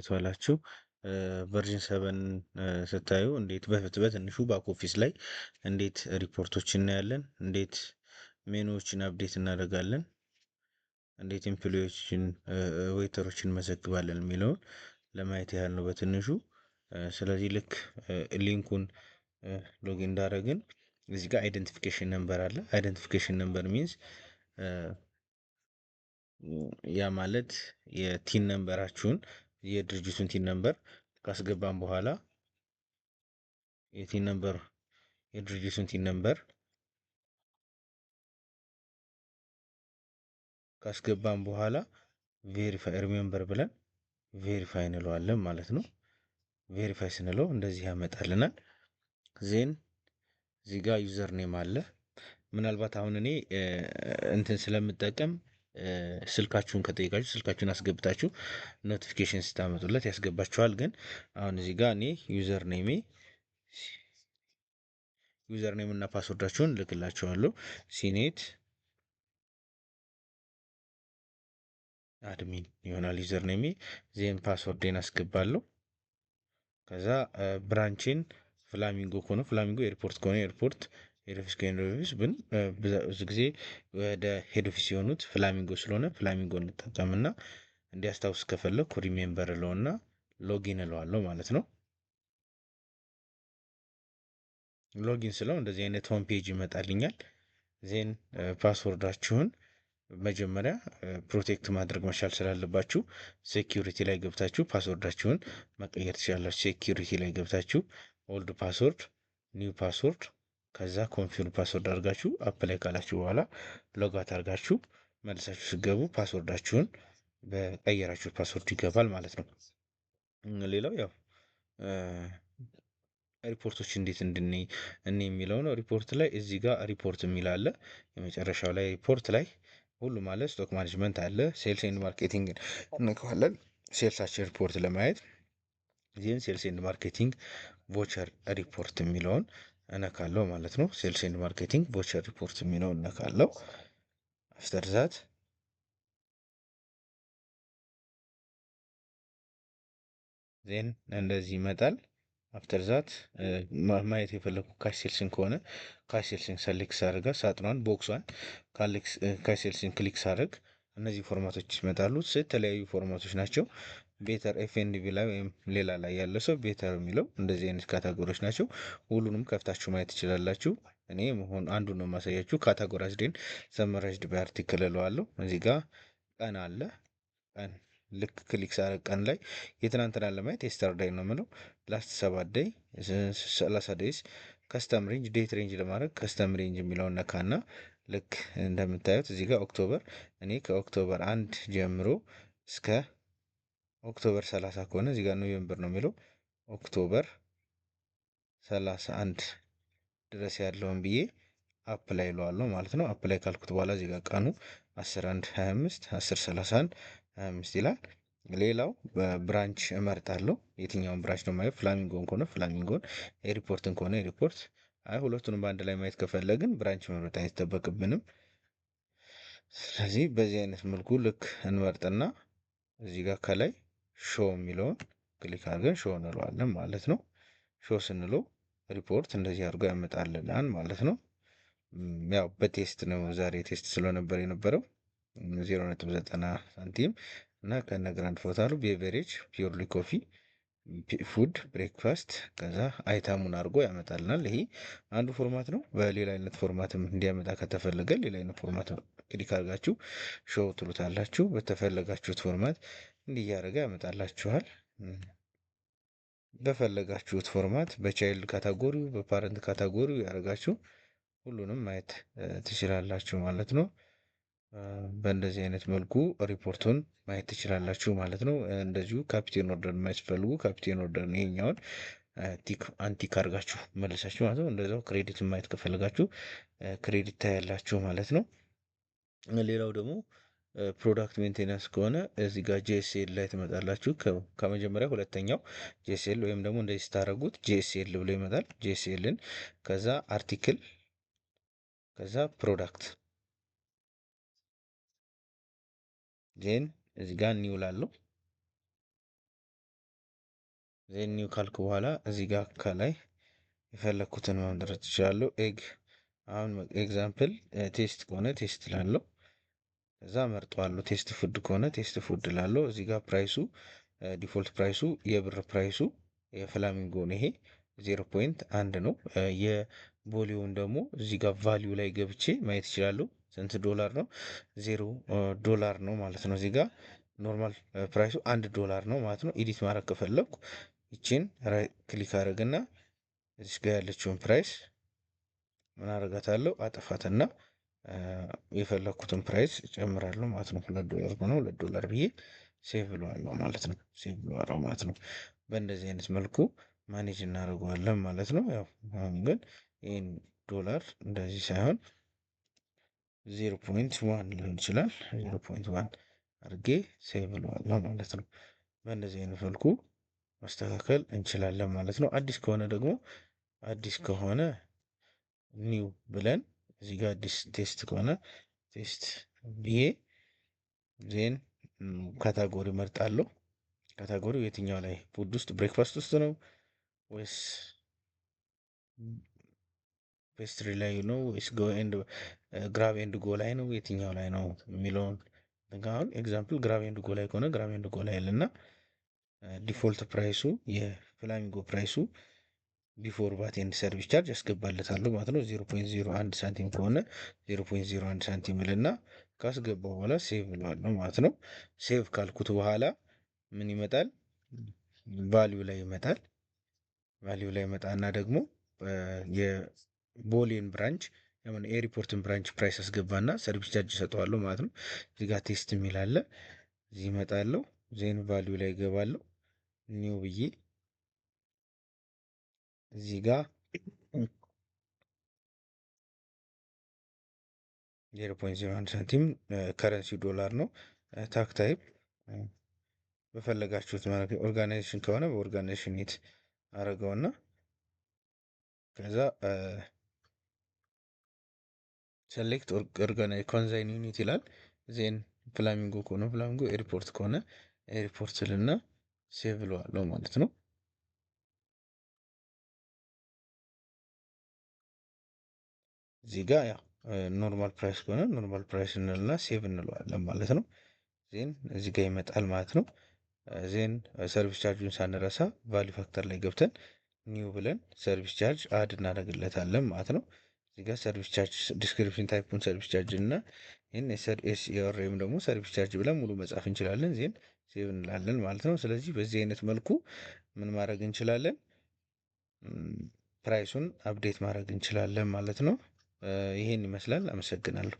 እንዴት ዋላችሁ? Version 7 ስታዩ እንዴት በትንሹ back office ላይ እንዴት ሪፖርቶች እናያለን፣ እንዴት menu ዎችን update እናደርጋለን፣ እንዴት employee ዎችን waiter ኦችን እንመዘግባለን የሚለውን ለማየት ያህል ነው በትንሹ። ስለዚህ ልክ link ኡን login እንዳደረግን እዚህ ጋር identification number አለ። Identification number means ያ ማለት የ TIN number ኣችሁን የድርጅቱን TIN number ካስገባን በኋላ የ TIN number የድርጅቱን TIN number ካስገባን በኋላ verify remember ብለን verify እንለዋለን ማለት ነው። Verify ስንለው እንደዚህ ያመጣልናል። Then እዚህ ጋር user name አለ። ምናልባት አሁን እኔ እንትን ስለምጠቀም ስልካችሁን ከጠየቃችሁ ስልካችሁን አስገብታችሁ notification ስታመጡለት ያስገባችኋል። ግን አሁን እዚህ ጋር እኔ user name ኤ user name እና password ኣችሁን ልክላችኋለሁ። ሲኔት admin ይሆናል user name ኤ። Then password ኤን አስገባለሁ። ከዛ branch ን ፍላሚንጎ ከሆነ ፍላሚንጎ፣ ኤርፖርት ከሆነ ኤርፖርት፣ head office ከሆነ head office። ግን ብዙ ጊዜ ወደ head office የሆኑት ፍላሚንጎ ስለሆነ ፍላሚንጎ እንጠቀምና እንዲያስታውስ ከፈለኩ remember እለውና login እለዋለሁ ማለት ነው። Login ስለው እንደዚህ አይነት home page ይመጣልኛል። Then password ኣችሁን መጀመሪያ protect ማድረግ መቻል ስላለባችሁ security ላይ ገብታችሁ password ኣችሁን መቀየር ትችላላችሁ። Security ላይ ገብታችሁ old password፣ new password ከዛ confirm password አድርጋችሁ apply ካላችሁ በኋላ logout አድርጋችሁ መልሳችሁ ስገቡ password ኣችሁን በቀየራችሁ password ይገባል ማለት ነው። ሌላው ያው ሪፖርቶች እንዴት እንድኔ እኔ የሚለው ነው። ሪፖርት ላይ እዚህ ጋር ሪፖርት የሚል አለ። የመጨረሻው ላይ ሪፖርት ላይ ሁሉም አለ። Stock management አለ። Sales and marketing እንከዋለን። Sales ኣችን ሪፖርት ለማየት then sales and marketing voucher report የሚለውን እነካለው ማለት ነው። Sales and marketing voucher report የሚለውን እነካለው። After that then እንደዚህ ይመጣል። After that ማየት የፈለኩ cash sales ን ከሆነ cash sales ን select ሳደርጋ ሳጥኗን box ኧን cash sales ን click ሳደርግ እነዚህ format ኦች ይመጣሉ። የተለያዩ format ኦች ናቸው። Better F&B ላይ ወይም ሌላ ላይ ያለ ሰው better የሚለው እንደዚህ አይነት category ዎች ናቸው። ሁሉንም ከፍታችሁ ማየት ትችላላችሁ። እኔ መሆን አንዱ ነው የማሳያችሁ። Categorized and summarized by article እለዋለሁ። እዚህ ጋር ቀን አለ። ቀን ልክ click ሳደርግ ቀን ላይ የትናንትና ለማየት yesterday ነው የምለው። Last 7 day፣ 30 days፣ custom range date range ለማድረግ custom range የሚለውን ነካና ልክ እንደምታዩት እዚህ ጋር October እኔ ከ October 1 ጀምሮ እስከ October 30 ከሆነ እዚህ ጋር November ነው የሚለው October 31 ድረስ ያለውን ብዬ apply እለዋለሁ ማለት ነው። Apply ካልኩት በኋላ እዚህ ጋር ቀኑ 10 1 25 10 31 25 ይላል። ሌላው በ branch እመርጣለሁ። የትኛውን branch ነው ማየት? ፍላሚንጎን ከሆነ ፍላሚንጎን፣ ኤርፖርትን ከሆነ ኤርፖርት። አይ ሁለቱንም በአንድ ላይ ማየት ከፈለግን branch መምረጥ አይጠበቅብንም። ስለዚህ በዚህ አይነት መልኩ ልክ እንመርጥና እዚህ ጋር ከላይ show የሚለውን click አድርገን show እንለዋለን ማለት ነው። Show ስንለው ሪፖርት እንደዚህ አድርጎ ያመጣልናል ማለት ነው። ያው በ test ነው ዛሬ test ስለነበር የነበረው 0.90 ሳንቲም እና ከነ grand total ኡ beverage፣ purely coffee፣ food፣ breakfast ከዛ item ኡን አድርጎ ያመጣልናል። ይሄ አንዱ format ነው። በሌላ አይነት format ም እንዲያመጣ ከተፈለገ ሌላ አይነት format click አድርጋችሁ show ትሉታላችሁ። በተፈለጋችሁት format እንዲህ እያደረገ ያመጣላችኋል። በፈለጋችሁት ፎርማት በቻይልድ ካታጎሪው በፓረንት ካታጎሪው ያደረጋችሁ ሁሉንም ማየት ትችላላችሁ ማለት ነው። በእንደዚህ አይነት መልኩ ሪፖርቱን ማየት ትችላላችሁ ማለት ነው። እንደዚሁ captain order የማያስፈልጉ captain order ይሄኛውን tick untick አድርጋችሁ መልሳችሁ ማለት ነው። እንደዛው credit ማየት ከፈለጋችሁ credit ታያላችሁ ማለት ነው። ሌላው ደግሞ product maintenance ከሆነ እዚህ ጋር JSL ላይ ትመጣላችሁ። ከመጀመሪያ ሁለተኛው JSL ወይም ደግሞ እንደዚህ ስታደርጉት JSL ብሎ ይመጣል። JSL ን ከዛ article ከዛ product then እዚህ ጋር new ላለው Then new ካልኩ በኋላ እዚህ ጋር ከላይ የፈለግኩትን መምረጥ እችላለሁ። Egg አሁን example test ከሆነ test ላለው ከዛ መርጠዋለሁ። Test food ከሆነ test food ላለው። እዚህ ጋር price ኡ default price ኡ የብር price ኡ የፍላሚንጎን ይሄ 0.1 ነው። የቦሌውን ደግሞ እዚህ ጋር value ላይ ገብቼ ማየት እችላለሁ። ስንት ዶላር ነው? $0 ነው ማለት ነው። እዚህ ጋር normal price ኡ $1 ነው ማለት ነው። Edit ማድረግ ከፈለኩ ይቺን right click አድርግና እዚህ ጋር ያለችውን price ምን አደርጋታለሁ? አጠፋትና የፈለኩትን price እጨምራለሁ ማለት ነው። $2 ከሆነ $2 ብዬ save ብለዋለሁ ማለት ነው። Save ብለዋለሁ ማለት ነው። በእንደዚህ አይነት መልኩ manage እናደርገዋለን ማለት ነው። ያው አሁን ግን ይህን ዶላር እንደዚህ ሳይሆን 0.1 ሊሆን ይችላል። 0.1 አድርጌ save ብለዋለሁ ማለት ነው። በእንደዚህ አይነት መልኩ ማስተካከል እንችላለን ማለት ነው። አዲስ ከሆነ ደግሞ አዲስ ከሆነ new ብለን እዚህ ጋር አዲስ test ከሆነ test ብዬ then category መርጣለሁ። Category ው የትኛው ላይ food ውስጥ breakfast ውስጥ ነው ወይስ pastry ላይ ነው ወይስ go and grab and go ላይ ነው የትኛው ላይ ነው የሚለውን አሁን example grab and go ላይ ከሆነ grab and go ላይ እና default price ኡ የፍላሚንጎ price ኡ before VAT and service charge ያስገባለታሉ ማለት ነው። 0.01 ሳንቲም ከሆነ 0.01 ሳንቲም ልና ካስገባው በኋላ save ብለዋለሁ ማለት ነው። Save ካልኩት በኋላ ምን ይመጣል? Value ላይ ይመጣል። Value ላይ ይመጣና ደግሞ የቦሌን branch ኤርፖርትን branch price አስገባና service charge ይሰጠዋለሁ ማለት ነው። እዚህ ጋር test የሚል አለ። እዚህ ይመጣለሁ። Then value ላይ ይገባለሁ። New ብዬ እዚህ ጋር 0.01 ሳንቲም currency ው ዶላር ነው። Tax type በፈለጋችሁት ማለት organization ከሆነ በ organization unit አረገውና ከዛ select consignee unit ይላል። Then ፍላሚንጎ ከሆነ ፍላሚንጎ፣ ኤርፖርት ከሆነ ኤርፖርት ልና save ብለዋለሁ ማለት ነው። እዚህ ጋር ያው normal price ከሆነ normal price እንልና save እንለዋለን ማለት ነው። Then እዚህ ጋር ይመጣል ማለት ነው። Then service charge ኡን ሳንረሳ value factor ላይ ገብተን new ብለን service charge add እናደርግለታለን ማለት ነው። እዚህ ጋር service charge description type ኡን service charge እና ይህን SR ወይም ደግሞ service charge ብለን ሙሉ መጻፍ እንችላለን። Then save እንላለን ማለት ነው። ስለዚህ በዚህ አይነት መልኩ ምን ማድረግ እንችላለን? Price ኡን update ማድረግ እንችላለን ማለት ነው። ይሄን ይመስላል። አመሰግናለሁ።